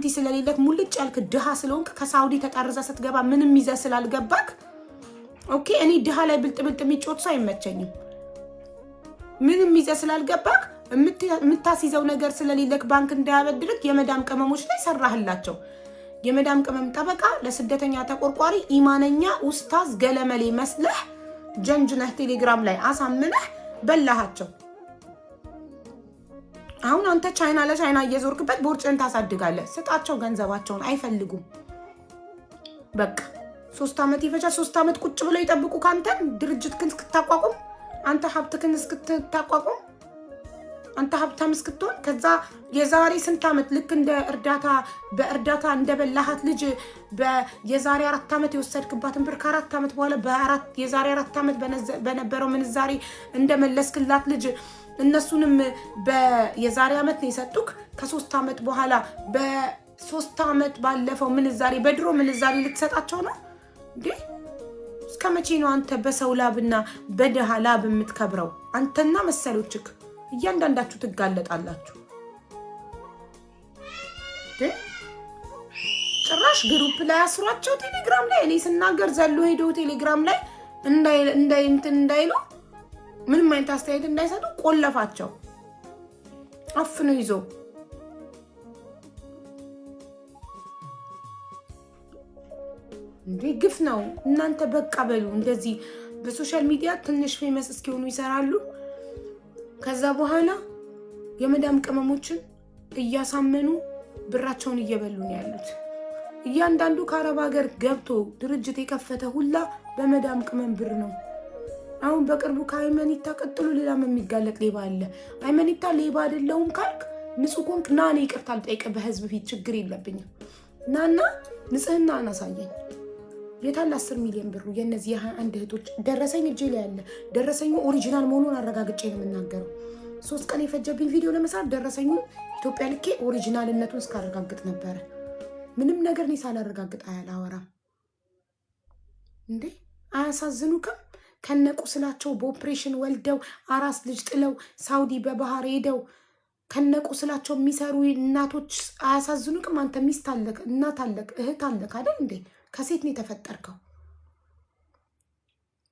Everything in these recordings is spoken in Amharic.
ሳንቲ ስለሌለክ ሙልጭ ያልክ ድሃ ስለሆንክ ከሳውዲ ተጠርዘ ስትገባ ምንም ይዘህ ስላልገባክ፣ okay፣ እኔ ድሃ ላይ ብልጥ ብልጥ የሚጮት ሰው አይመቸኝም። ምንም ይዘህ ስላልገባክ፣ የምታስይዘው ነገር ስለሌለክ ባንክ እንዳያበድርክ የመዳም ቅመሞች ላይ ሰራህላቸው። የመዳም ቅመም ጠበቃ፣ ለስደተኛ ተቆርቋሪ፣ ኢማነኛ ኡስታዝ ገለመሌ መስለህ ጀንጅነህ ቴሌግራም ላይ አሳምነህ በላሃቸው። አሁን አንተ ቻይና ለቻይና እየዞርክበት ቦርጭን ታሳድጋለህ። ስጣቸው ገንዘባቸውን፣ አይፈልጉም። በቃ 3 ዓመት ይፈጃል። 3 ዓመት ቁጭ ብለው ይጠብቁ ከአንተን ድርጅትክን እስክታቋቁም፣ አንተ ሀብትክን እስክታቋቁም፣ አንተ ሀብታም እስክትሆን። ከዛ የዛሬ ስንት ዓመት ልክ እንደ እርዳታ በእርዳታ እንደበላሃት ልጅ የዛሬ 4 ዓመት የወሰድክባትን ብር ከ4 ዓመት በኋላ የዛሬ 4 ዓመት በነበረው ምንዛሬ እንደመለስክላት ልጅ እነሱንም የዛሬ ዓመት ነው የሰጡክ። ከ3 ዓመት በኋላ በ3 ዓመት ባለፈው ምንዛሬ በድሮ ምንዛሬ ልትሰጣቸው ነው እንዴ? እስከ መቼ ነው አንተ በሰው ላብና በድሃ ላብ የምትከብረው? አንተና መሰሎችክ እያንዳንዳችሁ ትጋለጣላችሁ። ጭራሽ group ላይ አስሯቸው ቴሌግራም ላይ እኔ ስናገር ዘሎ ሄዶ ቴሌግራም ላይ እንትን እንዳይሉ፣ ምንም አይነት አስተያየት እንዳይሰጡ ቆለፋቸው አፍኖ ይዞ። እንዴ ግፍ ነው። እናንተ በቃ በሉ። እንደዚህ በ social media ትንሽ famous እስኪሆኑ ይሰራሉ። ከዛ በኋላ የመዳም ቅመሞችን እያሳመኑ ብራቸውን እየበሉ ነው ያሉት። እያንዳንዱ ከአረብ ሀገር ገብቶ ድርጅት የከፈተ ሁላ በመዳም ቅመም ብር ነው። አሁን በቅርቡ ከአይመኒታ ቀጥሎ ሌላም የሚጋለጥ ሌባ አለ። አይመኒታ ሌባ አይደለሁም ካልክ፣ ንጹህ ኮንክ ና፣ እኔ ይቅርታ ልጠይቅህ በህዝብ ፊት፣ ችግር የለብኝም። ናና ንጽህና አናሳየኝ። የታለ 10 ሚሊዮን ብሩ? የእነዚህ የ21 እህቶች ደረሰኝ እጄ ላይ ያለ ደረሰኙ original መሆኑን አረጋግጬ ነው የምናገረው። 3 ቀን የፈጀብኝ ቪዲዮ ለመስራት ደረሰኙን ኢትዮጵያ ልኬ original ነቱን እስካረጋግጥ ነበረ። ምንም ነገር እኔ ሳላረጋግጥ አላወራም። እንዴ አያሳዝኑክም? ከነቁስላቸው በኦፕሬሽን ወልደው አራስ ልጅ ጥለው ሳውዲ በባህር ሄደው ከነቁስላቸው የሚሰሩ እናቶች አያሳዝኑክም? አንተ ሚስት አለክ፣ እናት አለክ፣ እህት አለክ አይደል እንዴ? ከሴት ነው የተፈጠርከው።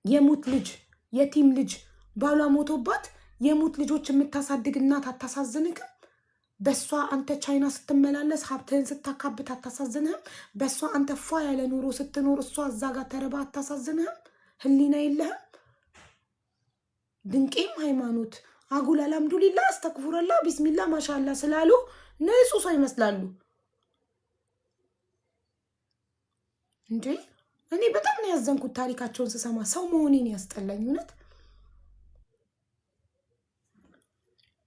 የሙት ልጅ፣ የቲም ልጅ፣ ባሏ ሞቶባት የሙት ልጆች የምታሳድግ እናት አታሳዝንክም? በእሷ አንተ ቻይና ስትመላለስ ሀብትህን ስታካብት አታሳዝንህም? በእሷ አንተ ፏ ያለ ኑሮ ስትኖር እሷ እዛ ጋር ተርባ አታሳዝንህም? ህሊና የለህም? ድንቄም ሃይማኖት አጉል አልሐምዱሊላ አስተግፉረላ ቢስሚላ ማሻላ ስላሉ ንጹህ ሰው ይመስላሉ። እንዴ እኔ በጣም ነው ያዘንኩት ታሪካቸውን ስሰማ፣ ሰው መሆኔን ያስጠላኝ። እውነት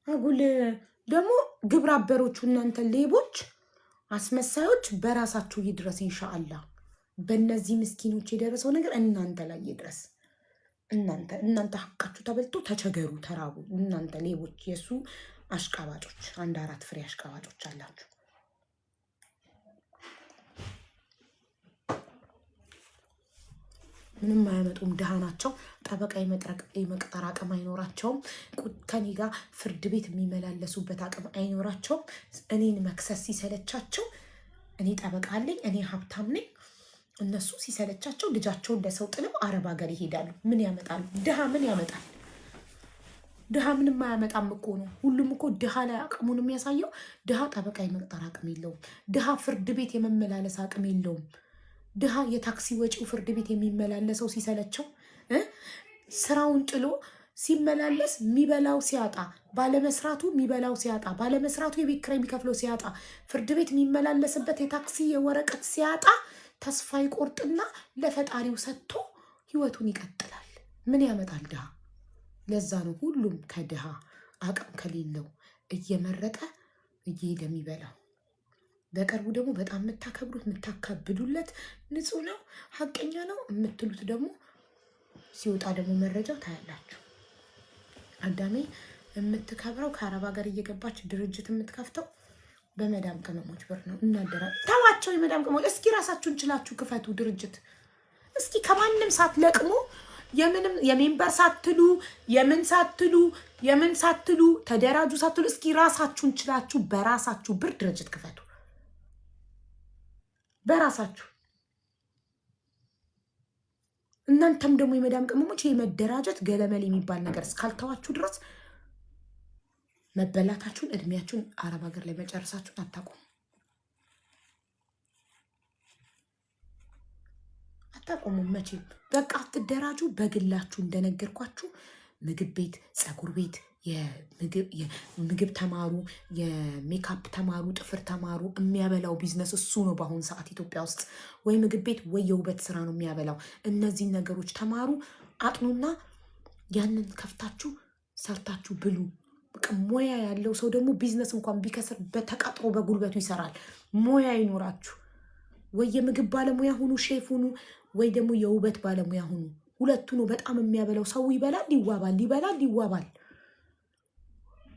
አጉል ደግሞ ግብረ አበሮቹ እናንተ ሌቦች፣ አስመሳዮች በራሳችሁ ይድረስ ኢንሻአላ። በእነዚህ ምስኪኖች የደረሰው ነገር እናንተ ላይ ይድረስ። እናንተ ሀቃችሁ ተበልቶ ተቸገሩ፣ ተራቡ። እናንተ ሌቦች፣ የእሱ አሽቃባጮች፣ አንድ አራት ፍሬ አሽቃባጮች አላችሁ። ምንም አያመጡም፣ ድሃ ናቸው። ጠበቃ የመቅጠር አቅም አይኖራቸውም። ከኔ ጋር ፍርድ ቤት የሚመላለሱበት አቅም አይኖራቸውም። እኔን መክሰስ ሲሰለቻቸው እኔ ጠበቃ አለኝ፣ እኔ ሀብታም ነኝ። እነሱ ሲሰለቻቸው ልጃቸውን ለሰው ጥለው አረብ ሀገር ይሄዳሉ። ምን ያመጣሉ? ድሃ ምን ያመጣል? ድሃ ምንም አያመጣም እኮ ነው። ሁሉም እኮ ድሃ ላይ አቅሙን የሚያሳየው ድሃ ጠበቃ የመቅጠር አቅም የለውም። ድሃ ፍርድ ቤት የመመላለስ አቅም የለውም። ድሃ የታክሲ ወጪው ፍርድ ቤት የሚመላለሰው ሲሰለቸው ስራውን ጥሎ ሲመላለስ የሚበላው ሲያጣ፣ ባለመስራቱ የሚበላው ሲያጣ፣ ባለመስራቱ የቤት ኪራይ የሚከፍለው ሲያጣ፣ ፍርድ ቤት የሚመላለስበት የታክሲ የወረቀት ሲያጣ ተስፋ ይቆርጥና ለፈጣሪው ሰጥቶ ህይወቱን ይቀጥላል። ምን ያመጣል ድሃ? ለዛ ነው ሁሉም ከድሃ አቅም ከሌለው እየመረጠ እየሄደ የሚበላው። በቅርቡ ደግሞ በጣም የምታከብሩት የምታካብዱለት ንጹህ ነው ሀቀኛ ነው የምትሉት ደግሞ ሲወጣ ደግሞ መረጃው ታያላችሁ። አዳሜ የምትከብረው ከአረብ ሀገር እየገባች ድርጅት የምትከፍተው በመዳም ቅመሞች ብር ነው። እናደራ ተዋቸው፣ የመዳም ቅመሞች። እስኪ ራሳችሁን ችላችሁ ክፈቱ ድርጅት። እስኪ ከማንም ሳትለቅሙ፣ የምንም የ member ሳትሉ፣ የምን ሳትሉ፣ የምን ሳትሉ፣ ተደራጁ ሳትሉ እስኪ ራሳችሁን ችላችሁ በራሳችሁ ብር ድርጅት ክፈቱ። በራሳችሁ። እናንተም ደግሞ የመዳም ቅመሞች የመደራጀት ገለመል የሚባል ነገር እስካልተዋችሁ ድረስ መበላታችሁን፣ እድሜያችሁን አረብ ሀገር ላይ መጨረሳችሁን አታቆሙ አታቆሙም መቼም። በቃ አትደራጁ። በግላችሁ እንደነገርኳችሁ ምግብ ቤት፣ ፀጉር ቤት፣ የምግብ ተማሩ፣ የሜካፕ ተማሩ፣ ጥፍር ተማሩ። የሚያበላው ቢዝነስ እሱ ነው በአሁኑ ሰዓት ኢትዮጵያ ውስጥ ወይ ምግብ ቤት ወይ የውበት ስራ ነው የሚያበላው። እነዚህን ነገሮች ተማሩ፣ አጥኑና ያንን ከፍታችሁ ሰርታችሁ ብሉ። በቃ ሙያ ያለው ሰው ደግሞ ቢዝነስ እንኳን ቢከስር በተቀጥሮ በጉልበቱ ይሰራል። ሙያ ይኖራችሁ። ወይ የምግብ ባለሙያ ሁኑ፣ ሼፍ ሁኑ፣ ወይ ደግሞ የውበት ባለሙያ ሁኑ። ሁለቱ ነው በጣም የሚያበላው። ሰው ይበላል፣ ይዋባል፣ ይበላል፣ ይዋባል።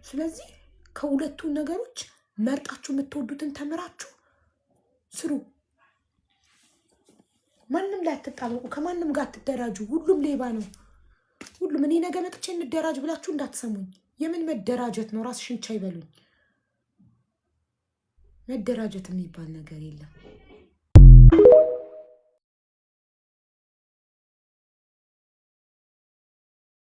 ስለዚህ ከሁለቱ ነገሮች መርጣችሁ የምትወዱትን ተምራችሁ ስሩ። ማንም ላይ አትጣበቁ፣ ከማንም ጋር አትደራጁ። ሁሉም ሌባ ነው። ሁሉም እኔ ነገ መጥቼ እንደራጅ ብላችሁ እንዳትሰሙኝ። የምን መደራጀት ነው? ራስሽን ቻይ በሉኝ። መደራጀት የሚባል ነገር የለም።